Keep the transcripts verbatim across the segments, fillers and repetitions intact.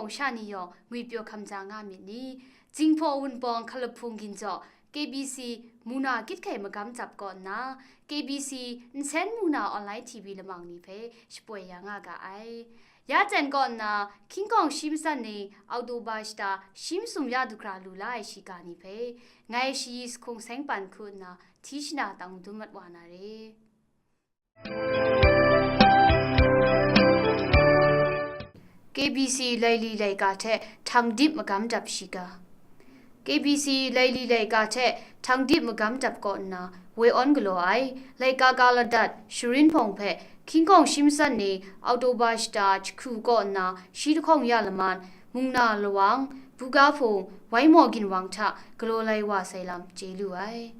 Sha ni yawng ngwipyaw hkam ja nga myit ni? Jinghpaw Wunpawng Hkalahpung Ginzaw K B C mungna kyit hkai magam dap kaw nna, K B C nsen mungna online T V lamang ni hpe shapoi ya nga ga ai. Ya ten kaw nna, hkying hkawng shi matsat ning Oktoba shata shi masum ya du hkra lu la ai shiga ni hpe, ngai Shayi Sahkung Seng Pan hku nna hti shana tang madun mat wa na re. K B C laili laika hte htang dip magam dap shiga. K B C laili laika hte htang dip magam dap kaw nna, woi awn galaw ai, laika ka ladat Sharin Hpawng hpe, hkying hkawng shi matsat ni Oktoba shata jahku kaw nna shi lahkawng ya laman, mungna lawang, buga hpung, waimaw ginwang hta galaw lai wa sai lam chye lu ai.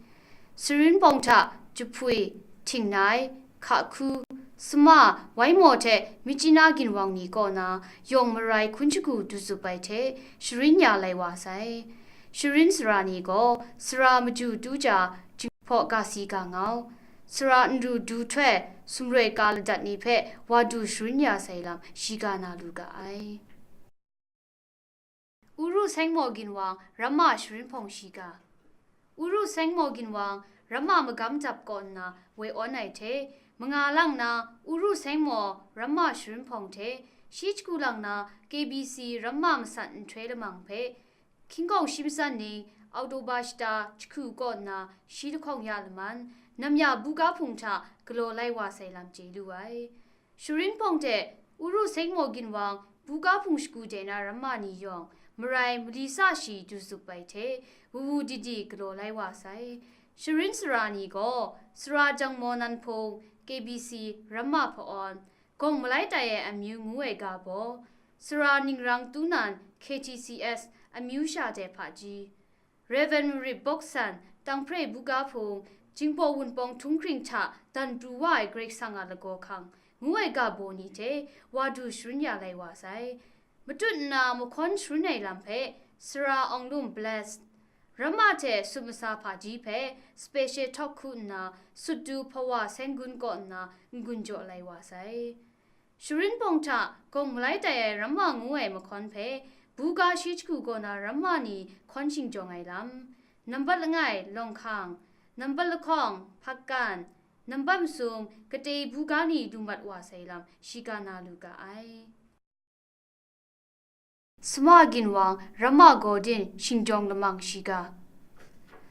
Sharin Hpawng hta jahpwi, htingnai, hkahku, sama, waimaw hte myitkyina ginwang ni kaw na, yawng marai hkun shagu du zup ai hte, sharin ya lai wa sai. Sharin sara ni gaw, sara maju tu ja, jinghpaw ga si ga ngau, sara nru du htoi, sumroi ka ladat ni hpe wa du sharin ya sai lam, shiga na lu ga ai. Uru Sengmaw Ginwang Ramma Sharin Hpawng Shiga. Uru Sengmaw Ginwang Ramma magam dap kaw nna woi awn ai hte, manga lang na Uru Sengmaw Ramma Sharin Hpawng hte, shi jahku lang na K B C Ramma masat nhtoi lamang hpe, hkying hkawng shi matsat ni Oktoba shata jahku kaw nna shi lahkawng ya laman, namya buga hpung hta galaw lai wa sai lam chye lu ai. Sharin Hpawng hte Uru Sengmaw Ginwang buga hpung shagu dai na Ramma ni yawng, marai mali sa shi du zup ai hte, wu wu di di galaw lai wa sai. Sharin sara ni gaw, sara Jangmaw Nan Hpung, K B C Ramma Hpa-awn, Gawng Malai Tai Ai Amyu ngu ai ga baw, sara Ningrang Tu Nan, K T C S Amyu Sha Dai Hpaji, Rev. Marit Bok San, Tanghpre buga hpung, Jinghpaw Wunpawng htunghkring hta dan pru wa ai Karai Kasang a lagaw hkang, ngu ai ga baw ni hte wa du sharin ya lai wa sai. Matut nna mahkawn sharun ai lam hpe, sara Awnglum Blessed, Ramma hte sut masa hpaji hpe, special talk hku nna, sut du Hpawa Senggun kaw nna n-gun jaw lai wa sai. Sharin Hpawng hta Gawng Malai Tai Ai Ramma ngu ai mahkawn hpe, buga shi jahku kaw na Ramma ni hkawn shingjawng ai lam, nambat langai, Lawng Hkang, nambat lahkawng, Hpakkan, nambat masum, Kate buga ni lu mat wa sai lam, shiga na lu ga ai. Sama Ginwang Ramma Gaw Din Shingjawng Lamang Shiga.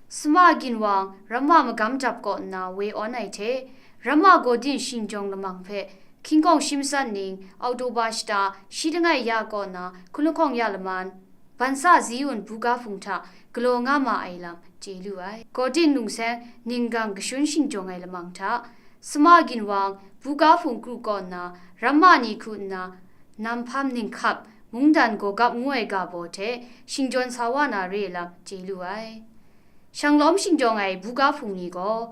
Sama Ginwang Ramma magam dap kaw nna woi awn ai hte, Ramma Gaw Din Shingjawng Lamang hpe, hkying hkawng shi matsat ning Oktoba shata shi langai ya kaw nna hkun lahkawng ya laman, Bansa Ziun buga hpung hta galaw nga ma ai lam chye lu ai. Gaw Din Lungseng Ninggang Kashun Shingjawng Ai Lamang hta, Sama Ginwang buga hpung kru kaw nna, Ramma ni hku nna, Nam Hpam Ninghkap, Mungdan Gawgap ngu ai ga baw hte shingjawn sa wa na re lam chye lu ai. Shanglawm shingjawng ai buga hpung ni gaw,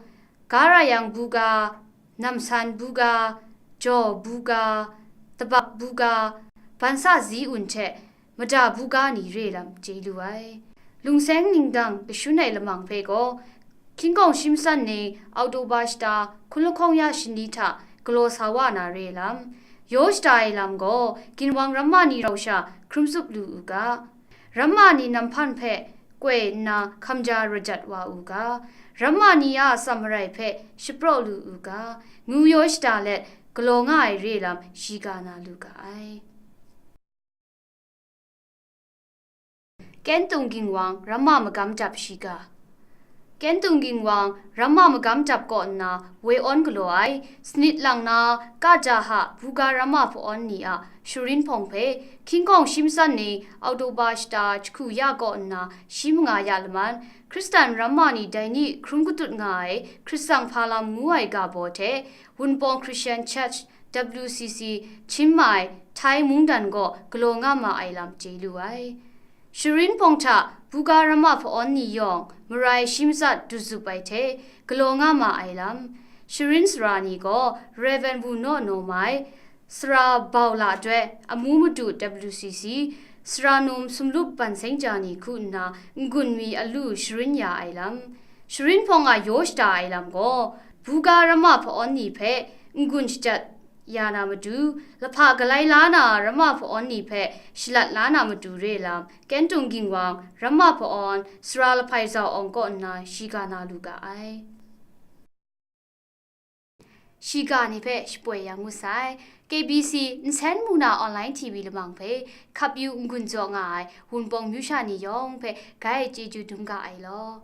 Ga Ra Yang buga, Nam San buga, Jaw buga, Tabak buga, Bansa Ziun hte mada buga ni re lam chye lu ai. Lungseng Ninggang Kashun Ai Lamang hpe gaw, hkying hkawng shi matsat ning Oktoba shata hkun lahkawng ya shani hta galaw sa wa na re lam, yaw shada ai lam gaw, Ginwang Ramma ni rau sha hkrum tsup lu u ga. Ramma ni Nam Hpam hpe koi nna hkamja rajat wa u ga, Ramma ni a atsam marai hpe shapraw lu u ga, ngu yaw shada let galaw nga ai re lam shiga na lu ga ai. Kyentung Ginwang Ramma Magam Dap Shiga. Kyentung Ginwang Ramma Magam Dap kaw nna woi awn galaw ai, sanit lang na Kajaha buga Ramma Hpa-awn ni a Sharin Hpawng hpe, hkying hkawng shi matsat ni Oktoba shata jahku ya kaw nna shi manga ya laman, Hkristan Ramma ni dai ni hkrum katut nga ai Hkristang Hpa Lam ngu ai ga baw hte, Wunpawng Christian Church, W C C, Chiang Mai, Thai mungdan gaw galaw nga ma ai lam chye lu ai. Sharin Hpawng hta buga Ramma Hpa-awn ni yawng marai shi matsat du zup ai hte galaw nga ma ai lam, Sharin sara ni gaw Rev. Wu Naw Naw Mai, Sara Bau La Doi, Amu Madu W C C, Sara Num Sumlup Ban Seng Ja ni hku nna n-gun mi alu sharin ya ai lam, Sharin Hpawng a yaw shada ai lam gaw, buga Ramma Hpa-awn ni hpe n-gun shajat ya na matu, lahpa galai la na ramma hpa-awn ni hpe shalat la na matu re lam, Kentong Ginwang, ramma hpa-awn, Sara Lahpai Zau Awng kaw nna shiga na lu ga ai. Shiga ni hpe shapoi yang ngut sai. K B C nsen mu na online T V lamang hpe hkap yu n-gun jaw nga ai Wunpawng myu sha ni yawng hpe gai chyeju dum ga ai law.